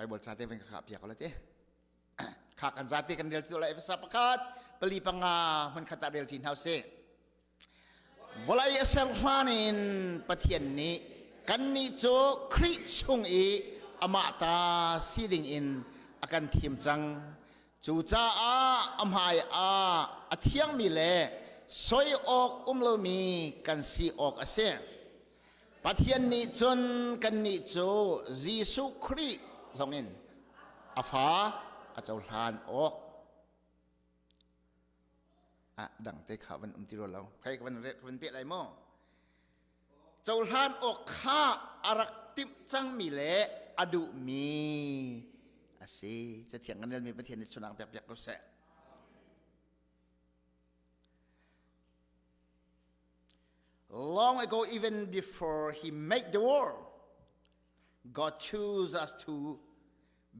Bible ca te van ka khah piak la te. Kha kan zate kan rel ti lai Efesa pakhat pali panga hmun khat ah rel ti hna usih. Vawlei a ser hlan in Pathian nih kannih cu Khrih chung i amah ta si ding in a kan thim cang. Cucaah a hmai ah a thiangmi le soi awk um lomi kan si awk a si. Pathian nih cun kannih cu Jesuh Khrih zongin a fa a cohlan awk ah dangte kha van um ti rua lo. Khai ka van ka van peh lai maw? Cohlan awk kha a rak timh cangmi le a duhmi a si. Cathiang kan relmi Pathian nih sunang pek piak ko seh. Long ago, even before he made the world, God chose us to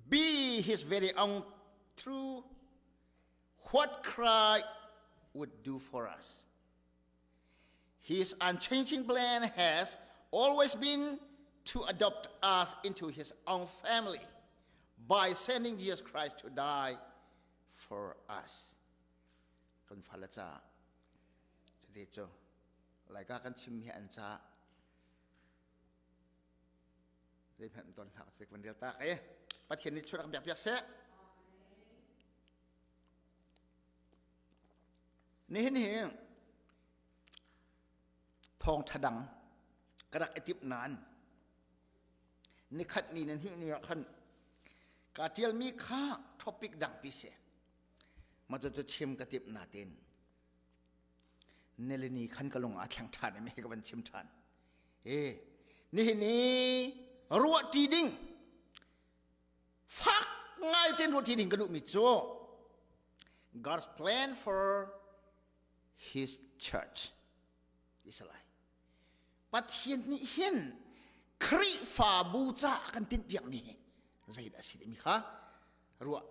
be his very own through what Christ would do for us. His unchanging plan has always been to adopt us into his own family by sending Jesus Christ to die for us. Kan fale ca cuti cu Laika kan chim hi an ca zeihmanh ton hlah ka van rel tak e Pathian nih chuak biak piak seh nihin hi thawng tha dang ka rak i timh nain nikhat ni nan hnih ni ah khan ka tialmi kha topic dang pi si ma cu cu chim ka timh natin nilini khan ka lung aa thleng ṭhan i ka van chim ṭhan. E nihin i ruahṭi ding fak ngai tein ruahṭi ding ka duhmi cu God's plan for his church ti si lai. Pathian nih hin Khrihfabu caah kan tinhpiakmi hi zeidah a si timi kha ruah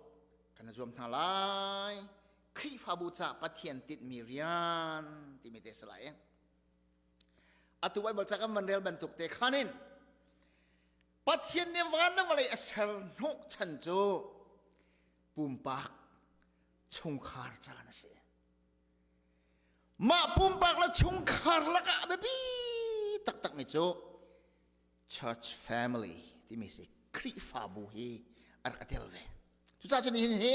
kan zuam hna lai. Khrihfabu ca Pathian tinhmi rian timi te si lai. Atu Bible ca kan van rel bantuk te khan in Pathian nih van le vawlei a ser hnawh chan cu pumpak chungkhar caan a si. Mah pumpak le chungkhar lakah a biapi taktakmi cu church family timi si Khrihfabu hi a rak tel ve. Cucaah cun nihin hi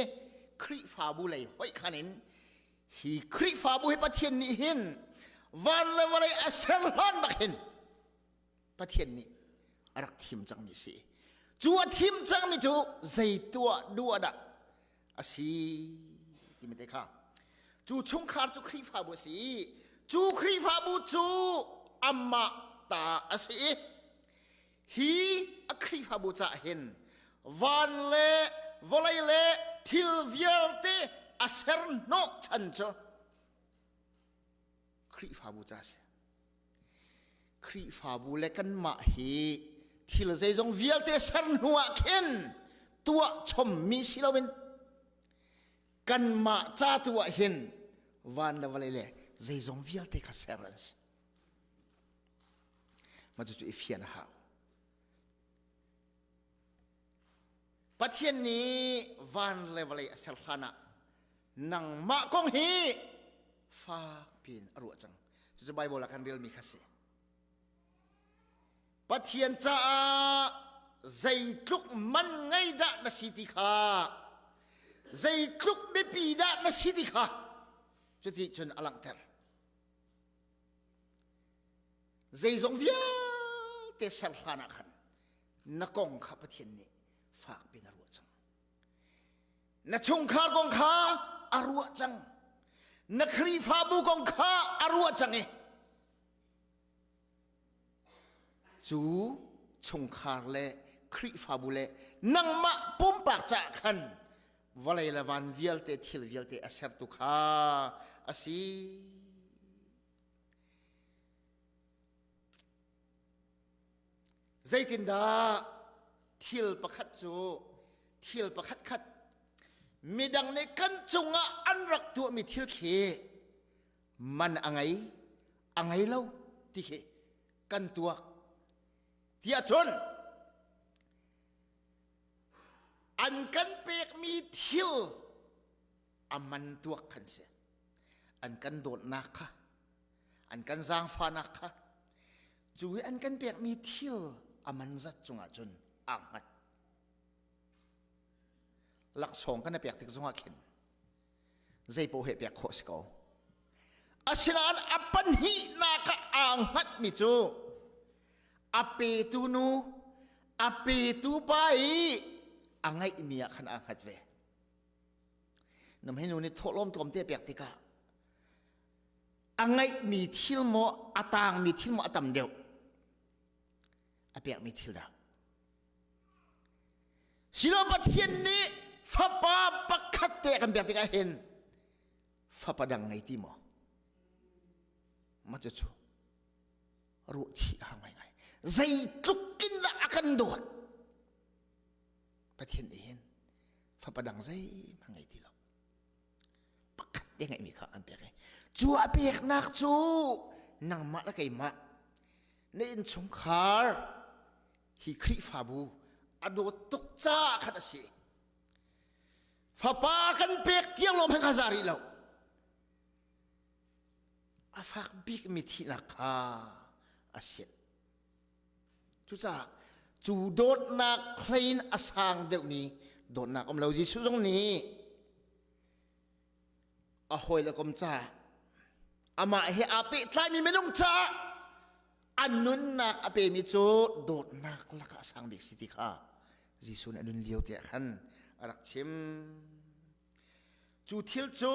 Khrihfabu lei hoih khan in hi Khrihfabu hi Pathian nih hin van le vawlei a ser hlan bak hin Pathian nih a rak thim cangmi si. Cu a thim cangmi cu zei tuah duh dah a si timi te kha. Cu chungkhar cu Khrihfabu a si i cu Khrihfabu cu amah ta a si i hi a Khrihfabu caah hin van le vawlei le thil vialte a ser hnawh chan cu Khrihfabu ca a si. Khrihfabu le kanmah hi thil zeizong vialte ser hnu ah khin tuah chommi si loin kanmah ca tu ah hin van le vawlei le zeizong vialte kha ser an si. Mah cucu i fian a hau. Pathian nih van le vawlei a ser hlan ah nangmah kong hi fak piin a ruah cang. Cucu Bible ah kan relmi kha si. Pathian caah zeitluk man ngei dah na si ti kha zeitluk biapi dah na si ti kha cuti cun a langhter. Zeizong vialte ser hlan ah khan na kong kha Pathian nih fak piin a ruah cang. Na chungkhar kong kha a ruah cang. Na Khrihfabu kong kha a ruah cang i cu chungkhar le Khrihfabu le nangmah pumpak caah khan vawlei le van vialte thil vialte a sertu kha a si. Zeitindah thil pakhat cu thil pakhat khat midang nih kan cungah an rak tuahmi thil khi man a ngei a ngei lo ti khi kan tuak tiah cun. An kan pekmi thil a man tuak khan si. An kan dawtnak kha, an kan zaangfahnak kha, cu i an kan pekmi thil a man zat cungah cun aa hngat. Laksawng kan i pek tik zongah khin zei paoh he pek khawh si ko. Asinain a pahnihnak ah aa hngatmi cu a petu nu, a petu pa i a ngeihmi ah khan aa hngat ve. Namhei nu nih thawhlawm tlawmte pek tikah a ngeihmi thil maw a taangmi thil maw a tam deuh a pekmi thil dah. Silo Pathian nih fapa pakhat te kan pek tikah hin fapa dang ngei ti maw? Ma cu ruah chih ha ngai ngai. Zeitluk in dah a kan dawt? Pathian nih hin fapa dang zeihmanh ngei ti lo. Pakhat te ngeihmi kha an pek i cu a peknak cu nangmah le keimah na innchungkhar hi Khrihfabu a dawt tuk caah khan a si. Fapa kan pek tiang lawng hmanh kha za rih lo. A fak bikmi thihnak kha a si. Cucaah cu dawtnak hlei in a sang deuhmi dawtnak um lo. Jesuh zong nih a hawile kom caah amah he aa pehtlaimi minung caah a nunnak a pemi cu dawtnak lakah a sang bik si ti kha Jesuh nih a nun lio te ah khan a rak chim. Cu thil cu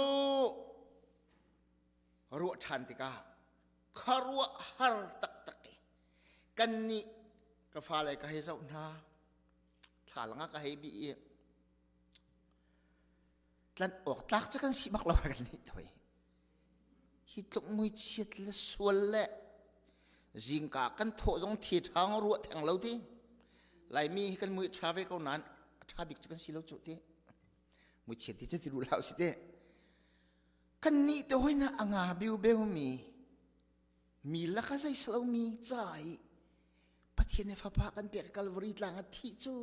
ruah ṭhan tikah khuaruahhar taktak i kannih ka fale ka hei zoh hna thlalang ah ka hei bih i tlanh awk tlak cu kan si bak lo kan nih toi hi tluk muichiat le sual le zingka kan thawh zong thi ṭhang ruah theng lo ti laimi hi kan mui ṭha ve ko nain a ṭha bik cu kan si lo cu ti muichiat ti cu ti duh hlah si te Kannih te hoi na a nga biu mi mi laka zei salomi ca i Pathian nih fapa kan pek Calvary tlang a thih cu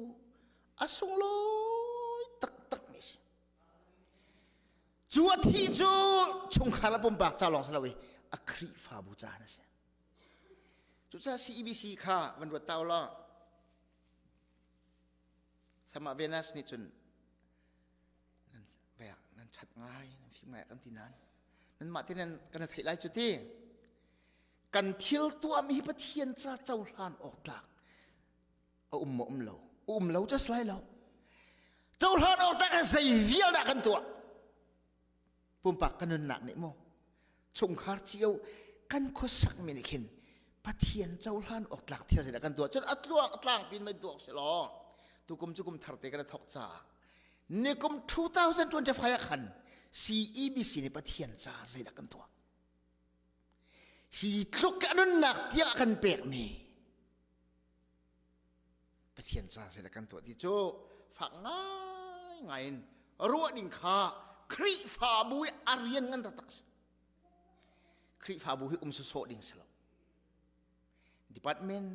a sunglawi taktak mi si. Cu a thih cu chungkhar le pumpak ca lawng si lo i a Khrihfabu ca na si. Cucaah CEBC kha van ruat ta law sama Venus nih cun nan vek nan ṭhat ngai nan fim ngai kan ti nain nanmah te nan kan theih lai cu ti kan thil tuahmi hi Pathian ca cohlan awk tlak a um maw um lo um lo just lai lo cohlan awk tlak zei vial dah kan tuah pumpak kan nunnak nih mu chungkhar cio kan khuasak mi nih khin Pathian cohlan awk tlak thil sin kan tuah cun a tluang a tlang pin mai tuak si law tukum cu kum thar te kan thok caah nikum 2025 ah khan CEBC nih Pathian ca zeidah kan tuah hi tluk a nunnak tiah kan pekmi Pathian ca zeidah kan tuah ti cu fak ngai ngai in ruah ding kha Khrihfabu i a rian ngan taktak si Khrihfabu hi um sawsawh ding si lo department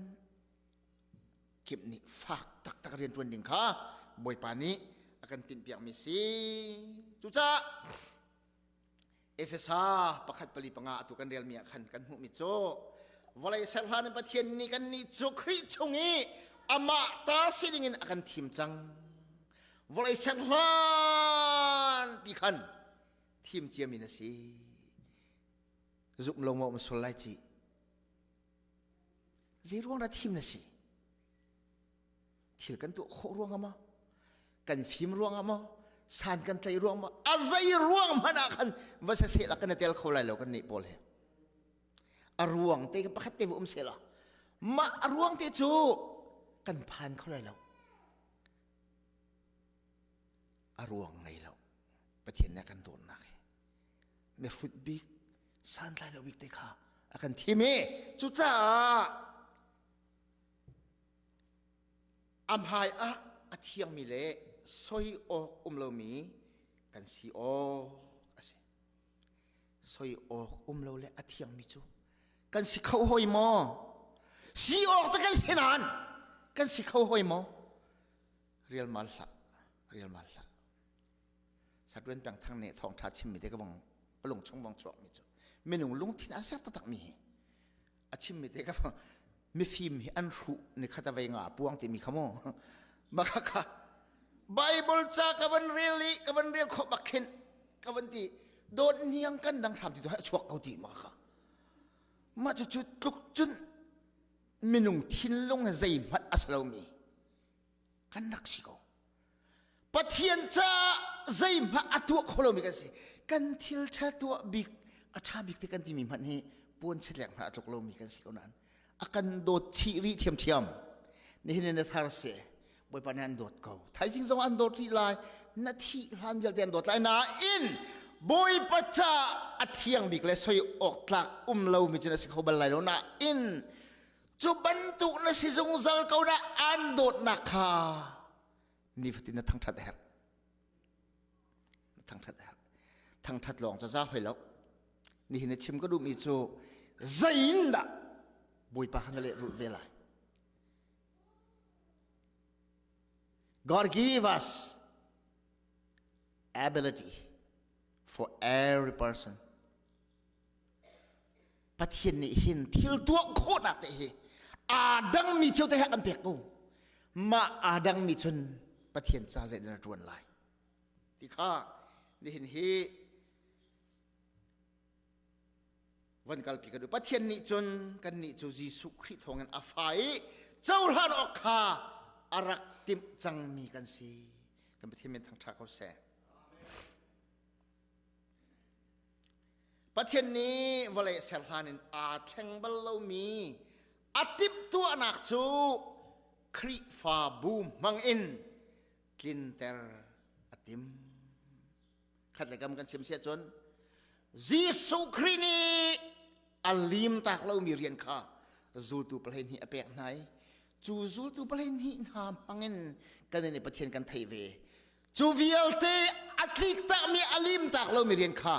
kip nih fak taktak rian ṭuan ding kha Bawipa nih a kan tinhpiakmi si cucaah Efesa pakhat pali panga atu kan relmi ah khan kan hmuhmi cu vawlei ser hlan in Pathian nih kannih cu Khrih chung i amah ta si dingin a kan thim cang. Vawlei ser hlan pi khan thim ciami na si. Zumh lo maw um sual lai ci. Zei ruang dah thim na si? Thil kan tuah khawh ruang ah maw? Kan fim ruang ah maw? San kan tlaih ruang maw? A zei ruang hmanh ah khan va seh la kan i tel kho lai lo kan nih pawl he. A ruang te pakhat te va um seh la. Mah a ruang te cu kan phan kho lai lo. A ruang ngei lo. Pathian nih a kan dawtnak hi. Mihrut bik, santlai lo bik te kha a kan thim i cucaah A hmai ah a thiangmi le soi awk um lomi kan si awk a si. Soi awk um lo le a thiangmi cu kan si kho hoi maw? Si awk te kan si nain kan si kho hoi maw? Rialmal hlah. Rialmal hlah. Satruan peng thang nih thawngtha chimmi te ka bang lung chung bang chuak mi cu minung lungthin an ser taktak mi hi a chimmi te ka bang mifim hi an hruh ni khat a vei nga puang timi kha mu ma kha kha Bible ca ka van rel i ka van rel khawh bak khin ka van ti dawt niang kan dang hram ti to a chuak ko ti ma kha ma cu cu tluk cun minung thinlung zeihmanh a si lomi kan rak si ko Pathian caah zeihmanh a tuah kho lomi kan si kan thil ṭha tuah bik a ṭha bik te kan timi hmanh hi puan chetlek hmanh a tluk lomi kan si ko nain a kan dawt chih rih ṭhiamṭhiam nihin in na thar si Bawipa nih an dawt ko thaizing zong an dawt rih lai na thih hlan vialte an dawt lai nain Bawipa caah a thiang bik le soi awk tlak um lomi cu na si kho bal lai lo nain Cu bantuk na si zungzal ko na an dawtnak kha nifatin na thangṭhat a herh. Na thangṭhat a herh. Thangṭhat lawng ca za hoi lo. Nihin na chim ka duhmi cu zei in dah Bawipa kha na lehrulh ve lai. God give us ability for every person. Pathian nih hin thil tuah khawhnak te hi aa dangmi cio te he an pek ko. Mah aa dangmi cun Pathian ca zei na ṭuan lai. Ti kha nihin hi van kalpi ka duh. Pathian nih cun kan nih cu Jesuh Khrih thawngin a fa i cohlan awk kha a rak timh cangmi kan si. Kan Pathian min thangṭha ko seh. Pathian nih vawlei ser hlan in aa thleng bal lomi a timhtuahnak cu Khrihfabu hmang in tlinter a tim. Khat le kam kan chim siah cun Jesuh Khrih nih a lim tak lomi rian kha zultu pahleihnih a pek hna i cu zultu pahleihnih hna hmang in kan nih Pathian kan theih ve. Cu vialte a tlik takmi a lim tak lomi rian kha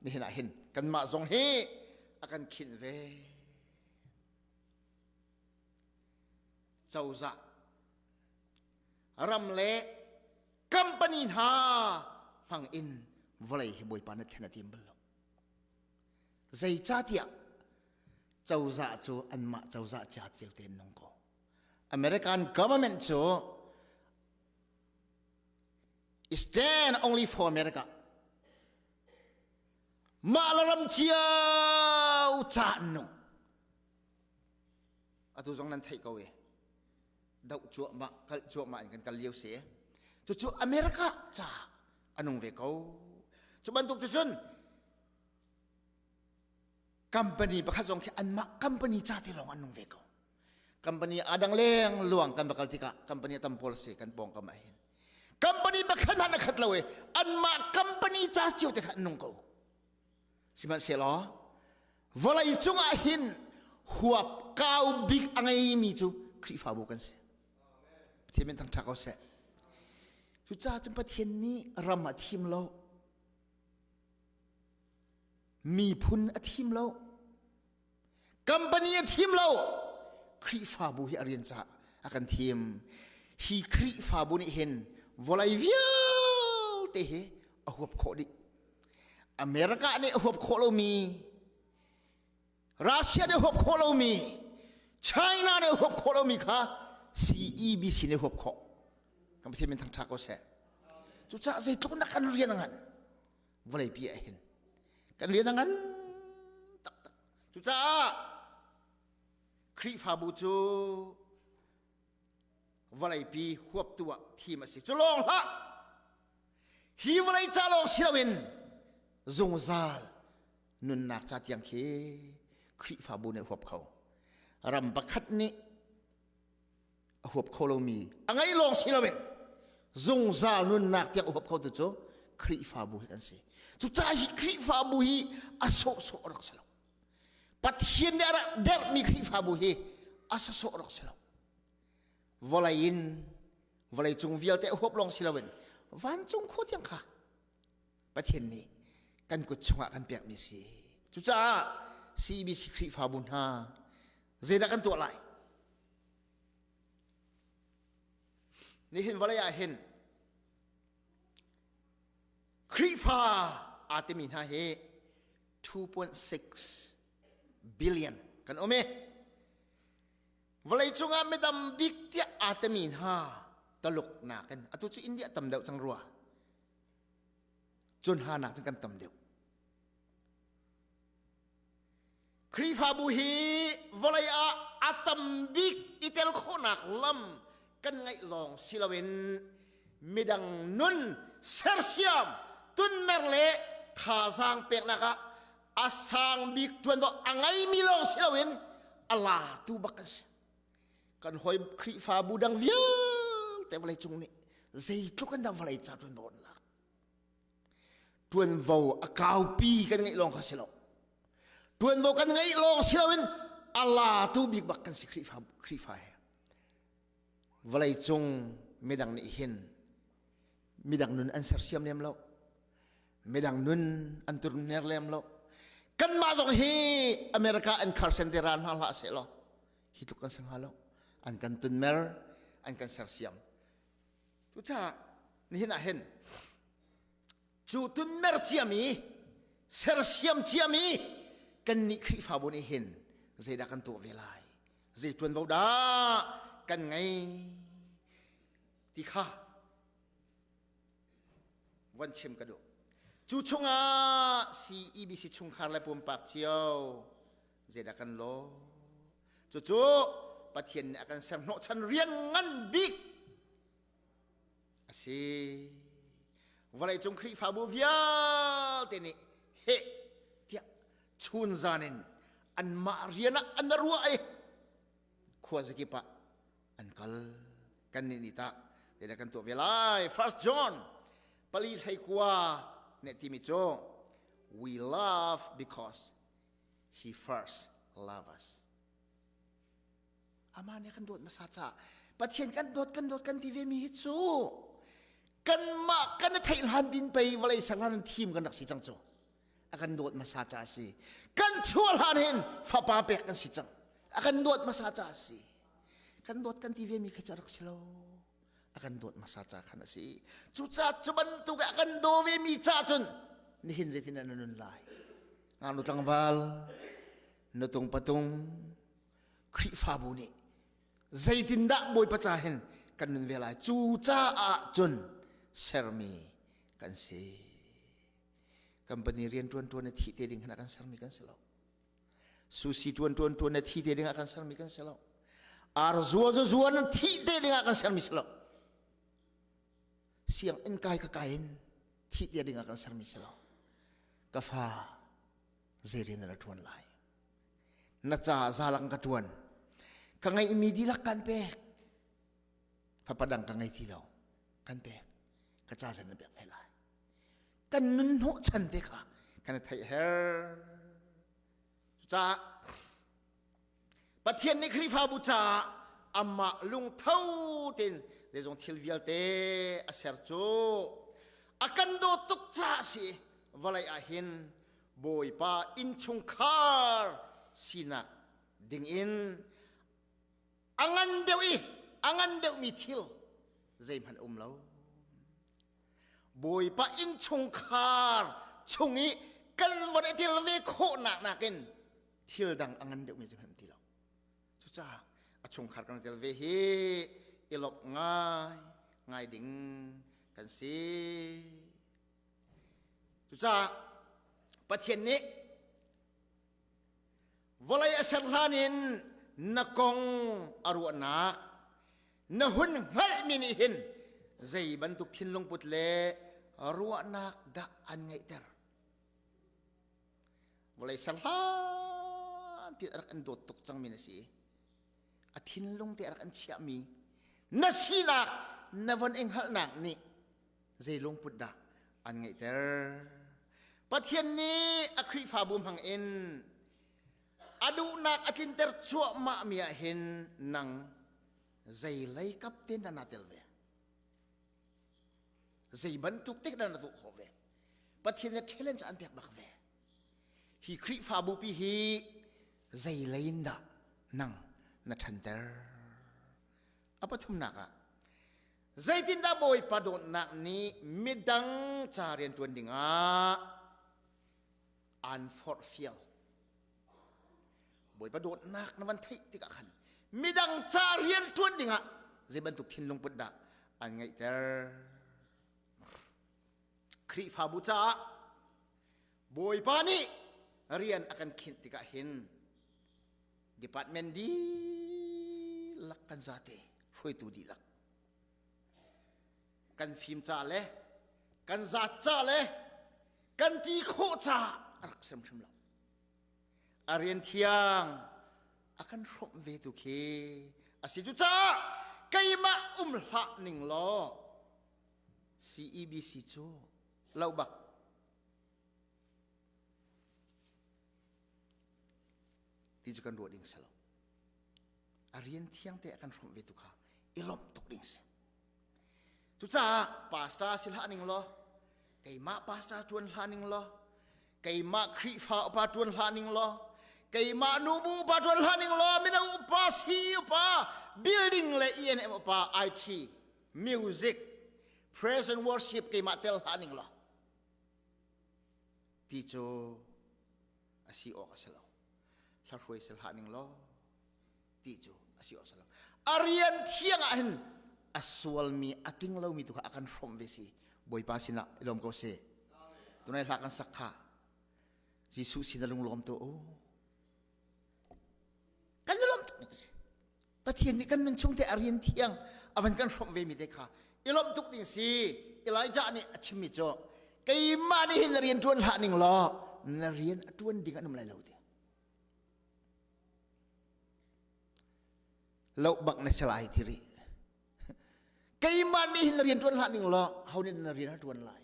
nihin ah hin kanmah zong hi a kan khinh ve. Cozah ram le company hna hmang in vawlei hi Bawipa na thlen a tim bal lo. Zeicahtiah cozah cu anmah cozah cia cio tein nung ko. American government cu stand only for America. Mah la ram cio ca an nung. Atu zong nan theih ko e. Doh cuahmah, kal cuahmah in kan kal lio si. Cucu America ca a nung ve ko. Cu bantuk cu cun company pakhat zong khi anmah company ca te lawng an nung ve ko. Company a dang leng luang kan va kal tikah company a tam pawl si kan pawngkam ah hin. Company pakhat hmanh a khat lo i anmah company ca cio te kha an nung ko. Sihmanhsehlaw vawlei cungah hin huap kau bik a ngeimi cu Khrihfabu kan si. Pathian min thangṭhat ko seh. Cucaah cun Pathian nih ram a thim lo. Miphun a thim lo. Company a thim lo. Khrihfabu hi a rian caah a kan thim. Hi Khrihfabu nih hin vawlei vialte hi a huap khawh dih. America nih a huap khawh lomi, Russia nih a huap khawh lomi, China nih a huap khawh lomi kha CEBC nih a huap khawh. Kan Pathian min thangṭha ko seh. Cucaah zeitluk na kan rian a ngan vawleipi ah hin kan rian a ngan taktak. Cucaah Khrihfabu cu vawleipi huaptu ah thim a si. Cu lawng hlah! Hi vawlei ca lawng si loin zungzal nunnak ca tiang khi Khrihfabu nih huap kho. Ram pakhat nih a huap kho lomi a ngeih lawng si loin zungzal nunnak tiang a huap kho tu cu Khrihfabu hi kan si. Cucaah hi Khrihfabu hi a sawhsawh rak si lo. Pathian nih a rak derhmi Khrihfabu hi a sawsawh rak si lo. Vawlei in vawlei cung vialte a huap lawng si loin vancung khua tiang kha Pathian nih kan kut chungah kan pekmi si. Cucaah CBC Khrihfabu hna zeidah kan tuah lai? Nihin vawlei ah hin. Khrihfa aa timi hna hi 2.6 billion kan um i vawlei cungah midam bik tiah aa timi hna Taluk nakin atu cu India tam deuh cang rua. Cun hna nakin kan tam deuh. Khrihfabu hi vawlei ah a tam bik i tel khawhnak lam kan ngeih lawng si loin midang nun sersiam tunmer le thazaang peknak ah a sang bik ṭuanvo a ngeimi lawng si loin a latu bak kan si. Kan hawi Khrihfabu dang vialte vawlei cung nih zeitluk in dah vawlei ca ṭuanvo an lak. Ṭuanvo a kaupi kan ngeih lawng kha si lo. Ṭuanvo kan ngeih lawng si loin a latu bik bak kan si Khrihfa, Khrihfa he. Vawlei cung midang nih hin midang nun an sersiam lem lo. Midang nun an turner lem lo. Kanmah zong hi America an kharsen te ral hna hlah seh law hi tluk kan si hnga lo. An kan tunmer, an kan sersiam. Cucaah nihin ah hin cu tunmer ciami sersiam ciami kannih Khrihfabu nih hin zeidah kan tuah ve lai zei ṭuanvo dah kan ngei ti kha von chim ka duh. Cu chungah CEBC chungkhar le pumpak cio zeidah kan lawh cucu Pathian nih a kan ser hnawhchan rian ngan bik a si vawleicung Khrihfabu vialte nih heh tiah chun zan in anmah rian ah an ruah i khua zakip ah an kal kan nih nih tah zeidah kan tuah ve lai First John pali hlei kua nih timi cu we love because he first love us amah nih kan dawt hmasa caah Pathian kan dawt kan dawt kan ti ve mi hi cu kanmah kan theih hlan bin pei vawlei sang hlan thim kan rak si cang cu a kan dawt hmasa ca si kan chuah hlan hin fapa pek kan si cang a kan dawt hmasa ca si kan dawt kan ti ve mi kha cu rak si lo a kan dawt hmasa ca khan a si cucaah cu bantuk a kan daw ve mi ca cun nihin zeitin na nun lai ngaknu tlangval nutung patung Khrihfabu nih zeitindah Bawipa ca hin kan nun ve lai cu caah cun sermi kan si company rian ṭuan ṭuan na thih te ding khan a kan sermi kan si lo sushi ṭuan ṭuan ṭuan na thi te ding ah kan sermi kan si lo ar zua zu zua na thih te ding ah kan sermi si lo sianginn kai ka kai in thih te ding ah kan sermi si lo ka fa zei rian na ṭuan lai na ca zalang ka ṭuan ka ngeihmi dihlak kan pek fapa dang ka ngei ti lo kan pek ka ca zan na pek ve lai kan nun hnawh chan te kha kan theih her cucaah Pathian nih Khrihfabu caah amah lungtho tein zeizong thil vialte a ser cu a kan dawt tuk caah a si vawlei ah hin Bawipa innchungkhar sinak dingin a ngan deuh i a ngan deuhmi thil zeihmanh a um lo Bawipa innchungkhar chung i kan von i tel ve khawhnak nakin thil dang a ngan deuhmi zeihmanh ti lo. Cucaah a chungkhar kan tel ve hi i lawmh ngai ngai ding kan si. Cucaah Pathian nih Vawlei a ser hlan in na kong a ruahnak na hun hngalhmi nih hin zei bantuk thinlungput le ruahnak dah an ngeihter? Vawlei ser hlan ti a rak an dawt tuk cangmi na si. A thinlung te a rak an chiahmi na sinak na von i hngalhnak nih zei lungput dah an ngeihter? Pathian nih a Khrihfabu hmang in a duhnak a tlinter cuahmah mi ah hin nang zei lei kap te na tel ve? Zei bantuk te dah na tuah khawh ve? Pathian nih challenge an pek bak ve. Hi Khrihfabu pi hi zei lei in dah nang na ṭhanter? A pathumnak ah. Zeitindah Bawipa dawtnak nih midang ca rianṭuan dingah aan forhfial? Bawipa dawtnak na van theih tikah khan midang ca rianṭuan dingah zei bantuk thinlung put dah an ngeihter? Khrihfabu caah Bawipa nih rian a kan khinh tikah hin department dihlak kan zate hruaitu dihlak kan fim ca le kan zat ca le kan ti khawh ca a rak sem hrim lo. A rian thiang a kan hrawmh ve tu khi a si. Cucaah keimah um hlah ning law CEBC cu lo bak. Ti cu kan ruah ding si lo. A rian thiang te a kan hrawmh ve tu kha i lawmh tuk ding si. Cucaah pastor si hlah ning law, keimah pastor ṭuan hlah ning law, keimah Khrihfa upa ṭuan hlah ning law, keimah nubu upa ṭuan hlah ning law, mino upa, si upa, building le ENM upa, IT, music, praise and worship keimah tel hlah ning law, ti cu a si awk a si lo. Hla hruai si hlah ning law, ti cu a si awk a si lo. A rian thiang ah hin a sualmi a ting lomi tu kha a kan hrawmh ve si. Bawipa sinah i lawm ko seh. Tunai hla kan sak kha Jesuh sin a lunglawm tu u. Kan i lawm tuk ding si. Pathian nih kan nun chung te a rian thiang a van kan hrawmh ve mi te kha i lawmh tuk ding si. Elijah nih a chimmi cu keimah nih hin na rian ṭuan hlah ning law na rian a ṭuan ding an um lai lo ti. Loh bak na si lai ti rih. Keimah nih hin na rian ṭuan hlah ning law ho nih na rian a ṭuan lai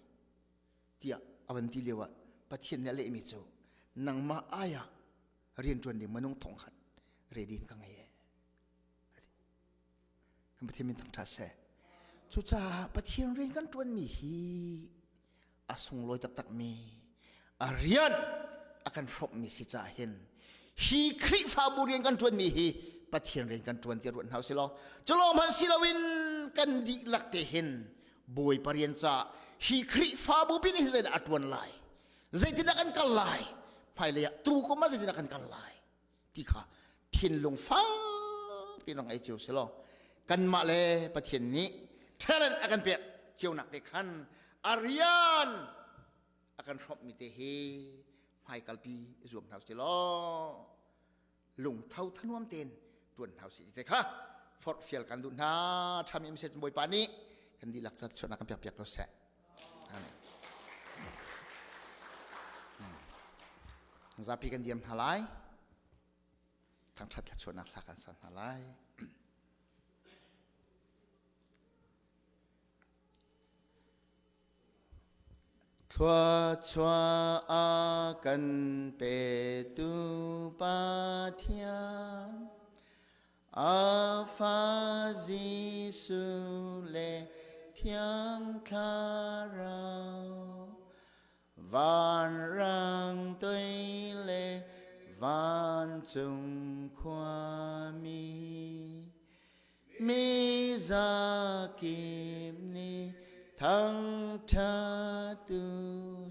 tiah a van ti lio ah Pathian nih a lehmi cu nangmah ai ah rian ṭuan ding minung thongkhat ready in ka ngei ee. Kan Pathian min thangṭhat seh. Cucaah Pathian rian kan ṭuanmi hi a sunglawi taktakmi a rian a kan hrawmhmi si caah hin hi Khrihfabu rian kan ṭuanmi hi Pathian rian kan ṭuan ti ruat hna usih law cu lawng hmanh si loin kan dihlak te hin Bawipa rian caah hi Khrihfabu pi nih zeidah a ṭuan lai zeitindah kan kal lai hmailei ah tu kum ah zeitindah kan kal lai ti kha thinlung fakpi in rak ei cio si law kanmah le Pathian nih talent a kan pek cionak te khan a rian a kan hrawmhmi te hi hmaikalpi zuam hna usih law lungtho thanuam tein tuan hna usih ti te kha forhfial kan duh hna. Ṭhami um seh Bawipa nih kan dihlak cat chuahnak kan pek piak ko seh. Amen. Zapi kan diam hna lai. Thangṭhat thluachuahnak hla kan sa hna lai. Thluachuah a kan petu Pathian A fa Jesuh le Thiang Thlarau vanrang toi le vancung khuami mi zakip nih thangṭhat u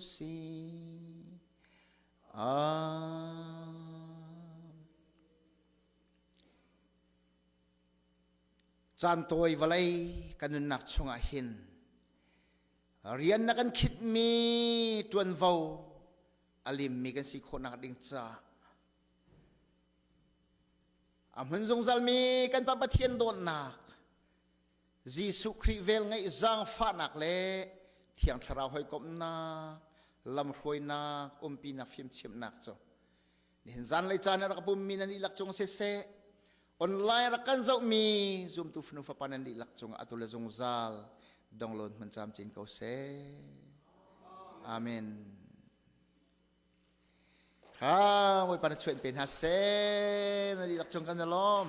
sih. Amen. Caan tawi vawlei kan nunnak chungah hin rian na kan khinhmi ṭuanvo a limmi kan si khawhnak ding caah a hmun zungzalmi kan Pa Pathian dawtnak Jesuh Khrih vel ngeih zaangfahnak le Thiang Thlarau hawikomhnak lamhruainak umpinak fimchimhnak cu Nihin zanlei caan ah rak pummi nan dihlak cung siseh, online rak kan zohmi zumtu fanu fapa nan dihlak cung atu le zungzal donglawn hmun camcin ko seh. Amen. Kha Bawipa na chuan pe hna seh, na dihlak cung kan i lawm.